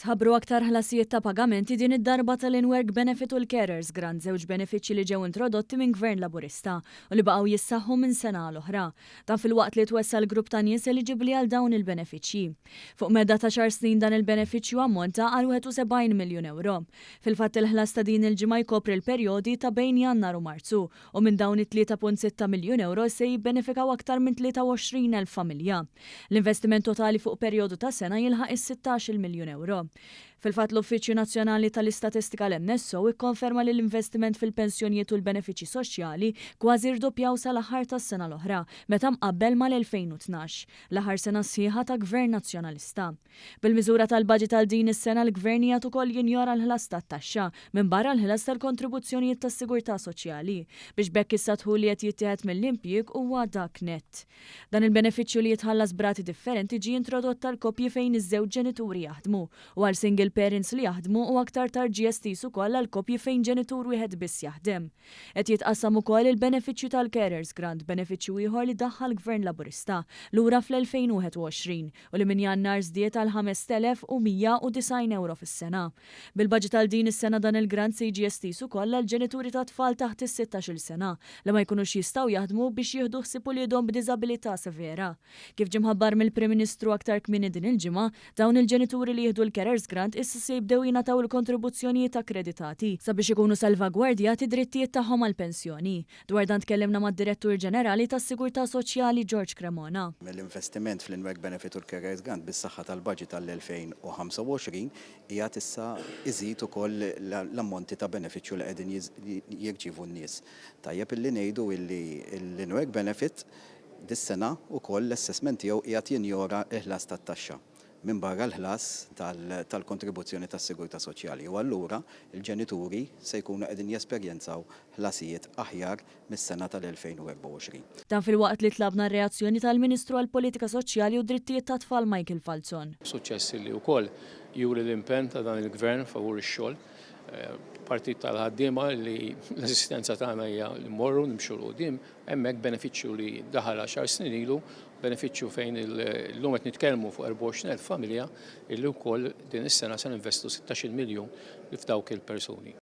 Tħabbru aktar ħlasijiet ta' pagamenti din id-darba tal-In-Work Benefit u l-Carers Grant, żewġ benefiċċji li ġew introdotti minn Gvern Laburista u li baqgħu jissaħħu minn sena għal oħra. Dan filwaqt li twessa' l-grupp ta' nies eliġibbli għal dawn il-benefiċċji. Fuq medda ta' xar snin dan il-benefiċċju ammonta għal 71 miljun ewro. Fil-fatt il-ħlas ta' din il-ġimgħa jkopri l-perjodi ta' bejn Jannar u Marzu u minn dawn it-3.6 miljun ewro se jibbenefikaw aktar minn 23,000 familja. L-investiment totali fuq perjodu ta' sena jilħaq is-16-il miljun ewro. Fil-fatt l-Uffiċċju Nazzjonali tal-Istatistika l-NSO ikkonferma li l-investiment fil-pensjonijiet u l-benefiċċji soċjali kważi rdoppjaw sal-aħħar tas-sena l-oħra meta mqabbel mal-2012, l-aħħar sena sħiħa ta' Gvern Nazzjonalista. Bil-miżura tal-baġit għal din is-sena l-Gvern qiegħed ukoll jinjora l-ħlas tat-taxxa minbarra l-ħlas tal-kontribuzzjonijiet tas-sigurtà soċjali biex b'hekk issa d-dħul li qed jittieħed mill-impjieg huwa dak nett. Dan il-benefiċċju li jitħallas b'rati differenti ġie introdott għal koppji fejn iż-żewġ ġenituri jaħdmu, u għal single parents li jaħdmu u aktar tard ġie estiż ukoll għal koppji fejn ġenitur wieħed biss jaħdem. Qed jitqassam ukoll il-benefiċċju tal-Carers Grant, benefiċċju ieħor li daħħal Gvern Laburista lura fl-2021 u li minn Jannar żdied għal 5,190 ewro fis-sena. Bil-baġit għal din is-sena dan il-grant se jiġi estiż ukoll għall-ġenituri ta' tfal taħt is-sittax-il sena li ma jkunux jistgħu jaħdmu biex jieħdu ħsieb uliedhom b'diżabilità severa. Kif ġie mħabbar mill-Prim Ministru aktar kmieni din il-ġimgħa, dawn il-ġenituri li jieħdu l-Carers Grant issa se jibdew jingħataw il-kontribuzzjonijiet akkreditati sabiex ikunu salvagwardjati d-drittijiet tagħhom għall-pensjoni. Dwar dan tkellimna mad-Direttur Ġenerali tas-Sigurtà Soċjali George Cremona. L-investiment fl-In-Work Benefit u l-Carers Grant bis-saħħa tal-baġit għall-2025 qiegħed issa iżid ukoll l-ammonti ta' benefiċċju li qegħdin jirċievu n-nies. Tajjeb illi ngħidu illi l-In-Work Benefit dis-sena wkoll l-assessment tiegħu qiegħed jinjora l-ħlas tat-taxxa minbarra l-ħlas tal-kontribuzzjoni tas-sigurtà soċjali u allura l-ġenituri se jkunu qegħdin jesperjenzaw ħlasijiet aħjar mis-sena tal-2024. Dan filwaqt li tlabna r-reazzjoni tal-Ministru għall-Politika Soċjali u d-Drittijiet tat-Tfal Michael Falzon. Suċċess li wkoll juri l-impenn ta' dan il-Gvern favur ix-xogħol. Partit tal-ħaddiema li l-eżistenza tagħna hija li mmorru nimxu 'l quddiem, hemmhekk benefiċċju li daħal għaxar snin ilu, benefiċċju fejn illum qed nitkellmu fuq 24,000 familja illi wkoll din is-sena se ninvestu 16-il miljun f'dawk il-persuni.